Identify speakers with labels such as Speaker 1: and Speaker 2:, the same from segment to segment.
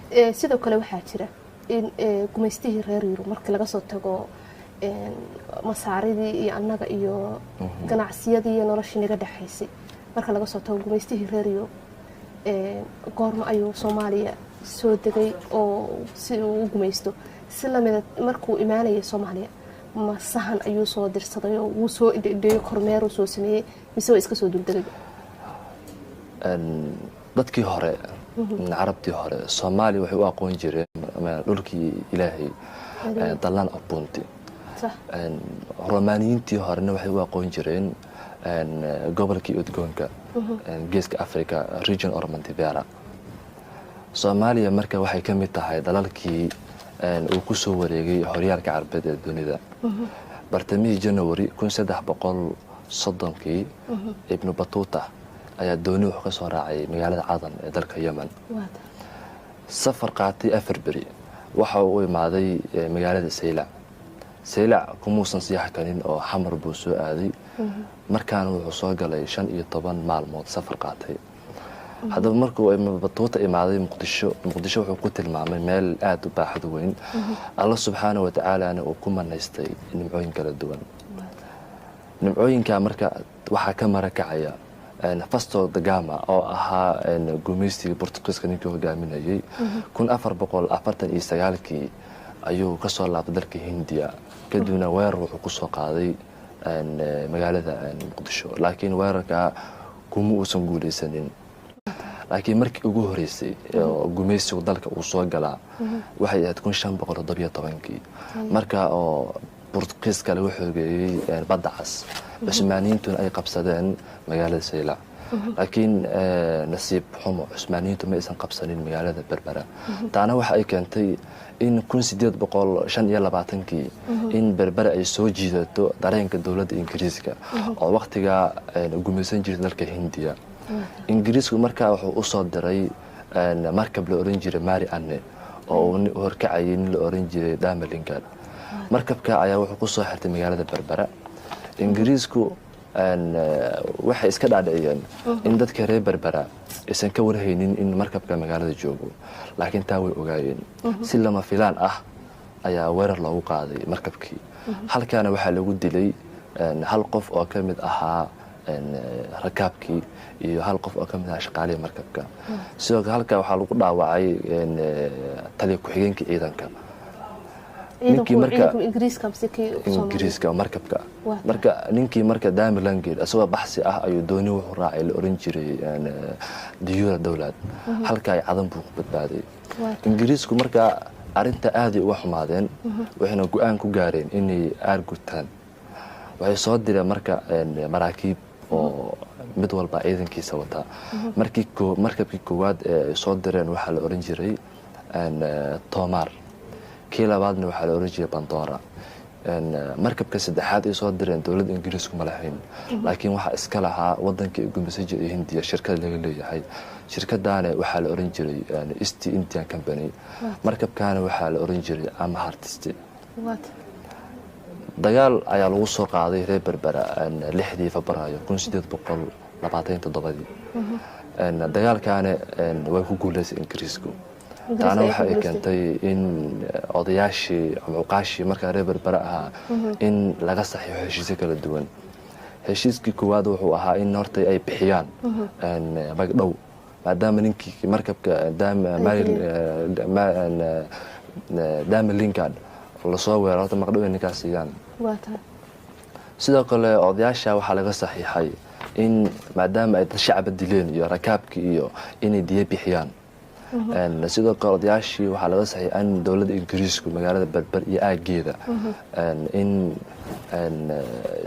Speaker 1: Sidoo kale waxaa jira in gumaystihii reer Yurub, markii laga soo tago Masaaridii iyo annaga iyo ganacsiyadii iyo noloshii naga dhexaysay, marka laga soo tago gumaystihii reer Yurub, goorma ayuu Soomaaliya soo degay oo si uu u gumaysto? Si lamida, markuu imaanaya Soomaaliya, ma sahan ayuu soo dirsaday oo wuu soo indhendheeyo, kormeeruu soo sameeyey, mise waa iska soo duldegay?
Speaker 2: Dadkii hore, Carabtii hore, Soomaaliya waxay u aqoon jireen dhulkii Ilaahay, the Land of Punt. Romaaniyiintii horena waxay u aqoon jireen gobolkii udgoonka, Geeska Africa, region of Montivera. Soomaaliya marka waxay ka mid tahay dalalkii uu ku soo wareegay horyaalka Carbeed ee dunida. Bartamihii January 1330-kii, Ibnu Batuta ayaa dooni wuxuu ka soo raacay magaalada Cadan ee dalka Yemen. Safar qaatay 4 beri, waxa uu u imaaday magaalada Saylac. Saylac kumuusan sii xakanin oo Xamar buu soo aaday. Markaana wuxuu soo galay 15 maalmood safar qaatay. Haddaba markuu Ibnu Batuuta imaaday Muqdisho, Muqdisho wuxuu ku tilmaamay meel aada u baaxad weyn, Alla subxaana wa tacaalana uu ku manaystay nimcooyin kala duwan. Nimcooyinka marka waxaa ka marakacaya Vasco da Gama oo ahaa gumaystiga Bortugiiska ninkii hogaaminayay. 1449-kii ayuu kasoo laabtay dalka Hindiya, kadibna weerar wuxuu kusoo qaaday magaalada Muqdisho, laakiin weerarka kuma uusan guuleysanin. Laakiin markii ugu horeysay oo gumaysigu dalka uu soo galaa waxay ahayd 1517-kii, marka oo Bortugiiska lagu xoogeeyey Badda Cas, Cusmaaniyiintuna ay qabsadeen magaalada Saylac. Laakiin nasiib xumo, Cusmaaniyiintu ma aysan qabsanin magaalada Berbera. Taana waxa ay keentay in 1825-kii in Berbera ay soo jiidato dareenka dowladda Ingiriiska oo wakhtigaa gumaysan jirta dalka Hindiya. Ingiriisku markaa wuxuu usoo diray markab la oran jiray Mary Anne oo uu horkacayay nin la oran jiray Damer Lingard. Markabka ayaa wuxuu kusoo xirtay magaalada Berbera. Ingiriisku waxay iska dhaadhiciyeen in dadka reer Berbera aysan ka warhaynin in markabka magaalada joogo, laakiin taa way ogaayeen. Si lama filaan ah ayaa weerar loogu qaaday markabkii. Halkaana waxaa lagu dilay hal qof oo ka mid ahaa rakaabkii iyo hal qof oo ka mid ahaa shaqaalihii markabka. Sidoo kale halkaa waxaa lagu dhaawacay taliya ku-xigeenkii ciidanka. Ninkii marka Ingiriiska markabka. Marka ninkii marka Damer Langed isagoo baxsi ah ayuu dooni wuxuu raacay la oran jiray Diyuura Dowlad. Halka ay Cadan buu ku badbaaday. Ingiriisku marka arrinta aaday uga xumaadeen, waxayna go-aan ku gaareen inay aargutaan. Waxay soo direen marka maraakiib oo mid walba ciidankiisa wataa. Markii markabkii koowaad ee ay soo direen waxaa la oran jiray Tomar, kii labaadna waxaa la oran jiray Bandora. Markabka saddexaad ay soo direen dowladda Ingiriisku ma lahayn, laakiin waxaa iska lahaa wadankii ay gumaysan jiray Hindiya shirkad laga leeyahay. Shirkadaana waxaa la oran jiray East Indian Company, markabkaana waxaa la oran jiray Amherst. Dagaal ayaa lagu soo qaaday reer Berbera 6-dii Febraayo 1827-dii. Dagaalkaana way ku guuleysay Ingiriisku. Taana waxa ay keentay in odayaashii ama cuqaashii markaa reer Berbera ahaa in laga saxiixo heshiisyo kala duwan. Heshiiskii koowaad wuxuu ahaa in horta ay bixiyaan magdhow, maadaama ninkii markabka Damer Lingard lasoo weeraro, horta magdhow in ninkaas siiyaan. Sidoo kale odayaasha waxaa laga saxiixay in maadaama ay dad shacaba dileen iyo rakaabkii iyo inay diya bixiyaan. Sidoo kale odayaashii waxaa laga saxiixay in dowladda Ingiriisku magaalada Berber iyo aageeda in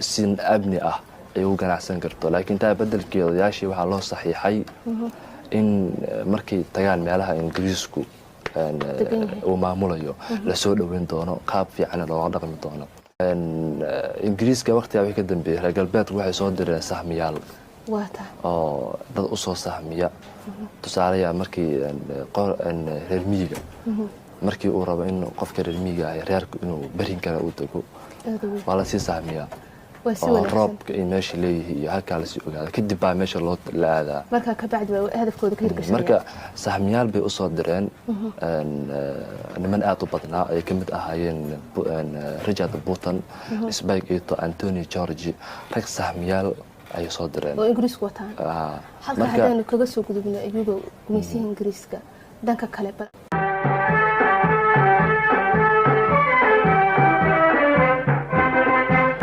Speaker 2: si amni ah ay ugu ganacsan karto. Laakiin taa bedelkeeda odayaashii waxaa loo saxiixay in markay tagaan meelaha Ingiriisku uu maamulayo lasoo dhoweyn doono, qaab fiicanna looga dhaqmi doono. Ingiriiska waqtigaa wixii ka dambeeyey, reer galbeedku waxay soo direen sahmiyaal oo dad usoo sahmiya. Tusaalayaa, markii reer miyiga markii uu rabo in qofka reer miyiga ah reerku inuu berin kale uu tago, waa lasii sahmiyaa.
Speaker 1: Waa si
Speaker 2: oo
Speaker 1: wanaagsan.
Speaker 2: Roobka iyo meesha leeyihi iyo halkaa lasii ogaada, kadib baa meesha loo la aadaa.
Speaker 1: Markaa kabacdi baa hadafkooda ka hirgashanaya.
Speaker 2: Marka sahmiyaal bay usoo direen, niman aad u badnaa ay ka mid ahaayeen Richard Burton, Speke Ito, Anthony George, rag sahmiyaal ayay soo direen
Speaker 1: oo Ingiriisku wataan. Halka
Speaker 2: marka
Speaker 1: haddaanu kaga soo gudubno iyagoo gumaysihii Ingiriiska, dhanka kale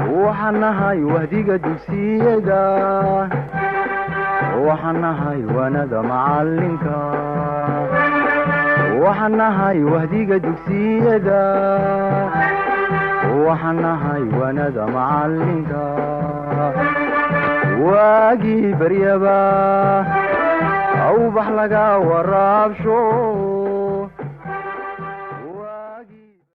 Speaker 3: Waxaan nahay wahdiga dugsiyada, waxaan nahay waanada macalinka, waxaan nahay wahdiga dugsiyada, waxaan nahay waanada macalinka. Waagii baryaba awbax laga waraabsho.